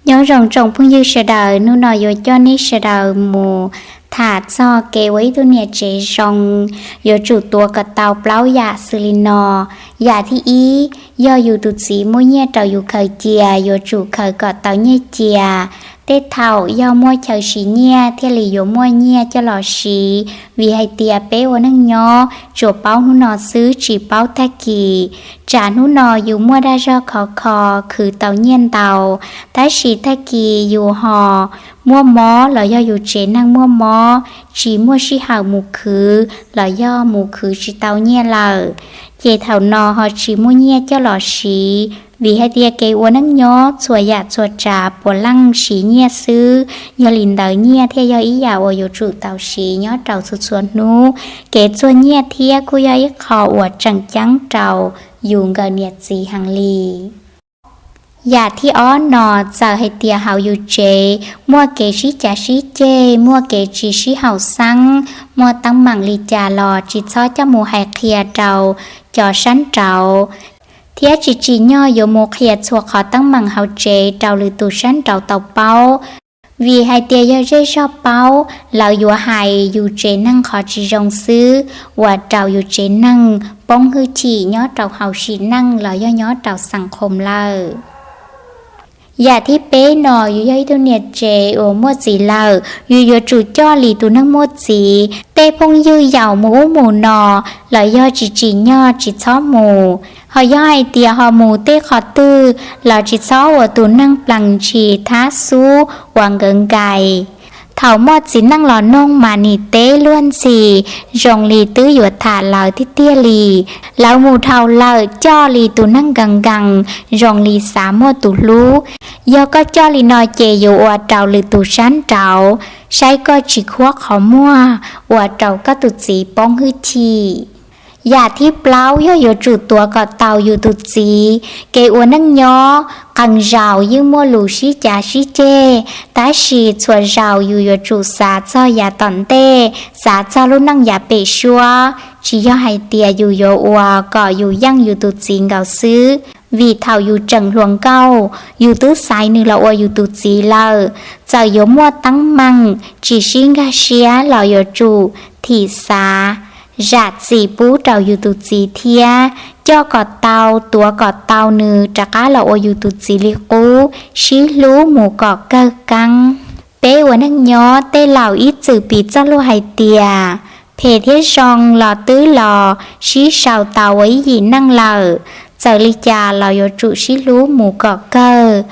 Nyob zoo tsoom phooj ywg sawv daws, hnub no yuav coj nej sawv daws mus tham txog kev ua ib tug niam tsev zoo, yuav tsum tuav kom tau plaub yam xws li no. Yam thib ib, yog yus tus txiv muaj nyiaj rau yus khaws cia, yuav tsum khaws kom tau nyiaj cia. Tej thaum yog muaj chaw siv nyiaj thiaj li yuav muaj nyiaj coj los siv, vim hais tias peb ua neej nyob tsuas paub hnub no xwb tsis paub tag kis. Tsam hnub no yus muaj dag zog khov kho, khwv tau nyiaj ntau, tab sis tag kis yus ho muaj mob los yog yus tsev neeg muaj mob, tsis muaj sij hawm mus khwv los yog mus khwv tsis tau nyiaj lawm, ces thaum no ho tsis muaj nyiaj coj los siv. Vim hais tias kev ua neej nyob txhua yam txhua tsav puav leej siv nyiaj xwb, yog li ntawd nyiaj thiaj yog ib yam uas yuav tsum tau siv nyob rau txhua txhua hnub. Kev txuag nyiaj thiab kuj yog ib qho uas tseem ceeb rau yus nkawm niam txiv heev li. Yam thib ob no, txawm hais tias hauv yus tsev muaj kev sib cav sib ceg, muaj kev tsis sib haum xeeb, muaj teeb meem li cas los tsis txhob coj mus hais qhia rau cov sab nraud, thiab tsis tsim nyog yuav mus qhia txhua qhov teeb meem hauv tsev rau lwm tus sab nraud tau paub. Vim hais tias yog zej zog paub, lawv yuav hais yus tsev neeg qhov tsis zoo xwb, ua rau yus tsev neeg poob hwj chim nyob rau hauv sim neej los yog nyob rau xeem qhom lawm. Yam thib peb no, yus yog ib tug niam tsev uas muaj txiv lawm, yus yuav tsum coj li tus neeg muaj txiv. Tej phooj ywg yaus mus ub mus no los yog tsis tsim nyog tsis txhob mus. Ho yog hais tias ho mus tej qhov twg los tsis txhob ua tus neeg plees ntshis thab xub uas nkawd nkais. Thaum muaj txiv neej los noog mas nim teb luag ntxhi zoo li twb yuav tham lawv tiag tiag li. Lawv mus dhau lawm, coj li tus neeg nkees nkees zoo li xav muaj tus hlub. Yog koj coj li no ces yuav ua rau lwm tus sab nraud saib koj tsis khuab qhov muag, ua rau koj tus txiv poob hwj chim. Yam thib plaub, yog yuav tsum tuav kom tau yus tus txiv. Kev ua neej nyob qee zaus yeej muaj lus sib cav sib ceg, tab sis txhua zaus yus yuav tsum xav txog yav tom ntej, xav txog lub neej yav pem suab. Tsis yog hais tias yus yuav ua kom yus yeej yus tus txiv nkaus xwb, vim thaum yus tseem hluas nkauj, yus twb xaiv nws los ua yus tus txiv lawm, txawm yuav muaj teeb meem tsis sib nkag siab los yuav tsum thim xav, zam txim pub rau yus tus txiv thiab. Coj kom tau, tuav kom tau nws rov qab los ua yus tus txiv li qub, sib hlub mus kom kawg keeb. Peb ua neej nyob, tej laus ib txwm piv txoj lus hais tias, phem thiab zoo los twb los sib sau tau ua ib yim neej lawm, txawm li cas los yuav tsum sib hlub mus kom kawg.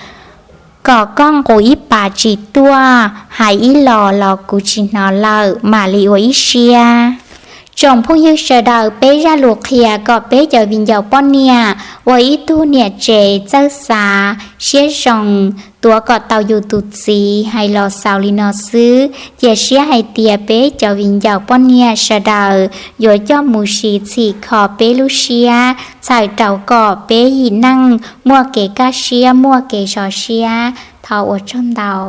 Kom koj nqus ib pas tsis tuaj, hais ib los los kuv tsis hnov lawm, mam li ua ib siab. Tsoom phooj ywg sawv daws, peb zaj lus qhia kom peb cov viv ncaus poj niam ua ib tug niam tsev txawj xav, siab zoo, tuav kom tau yus tus txiv hais los xaus li no xwb. Cia siab hais tias peb cov viv ncaus poj niam sawv daws yuav coj mus siv txhim kho peb lub siab, txhawm rau kom peb yim neej muaj kev kaj siab, muaj kev zoo siab. Thov ua tsaug ntau.